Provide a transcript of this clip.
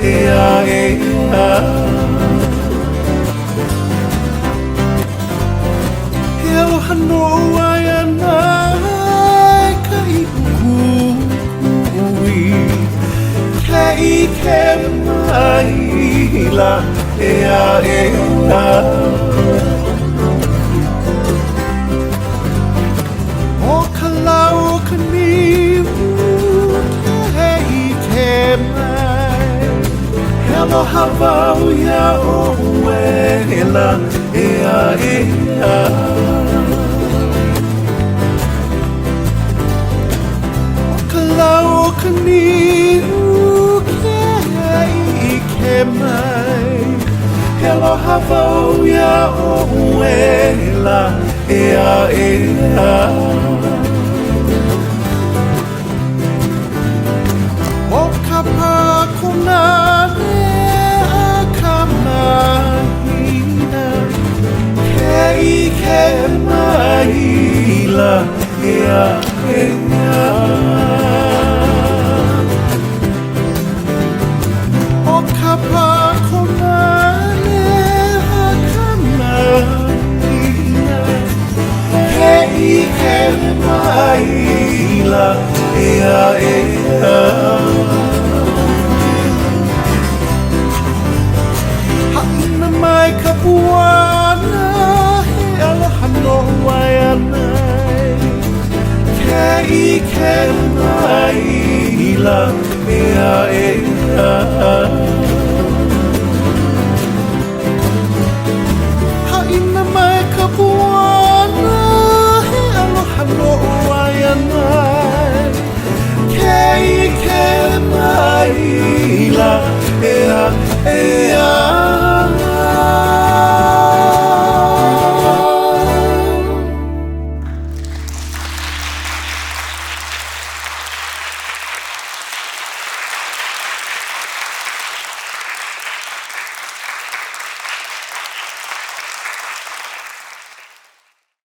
ea, ea. He aloha nō Waiʻanae ka ihu kukui Ke ʻike maila ea, ea. ʻO ka lau o ka niu ke ʻike mai He aloha wau iā ʻoe la ea ea ʻO ka lau o ka niu ke ʻike mai He aloha wau iā ʻoe la ea ea ʻO ka pā kūnane a ka mahina Ke ʻike maila ea ea ʻO ka pā kūnane a ka mahina Ke ʻike maila ea ea Haʻina mai ka puana He aloha no Waiʻanae Ke ʻike maila.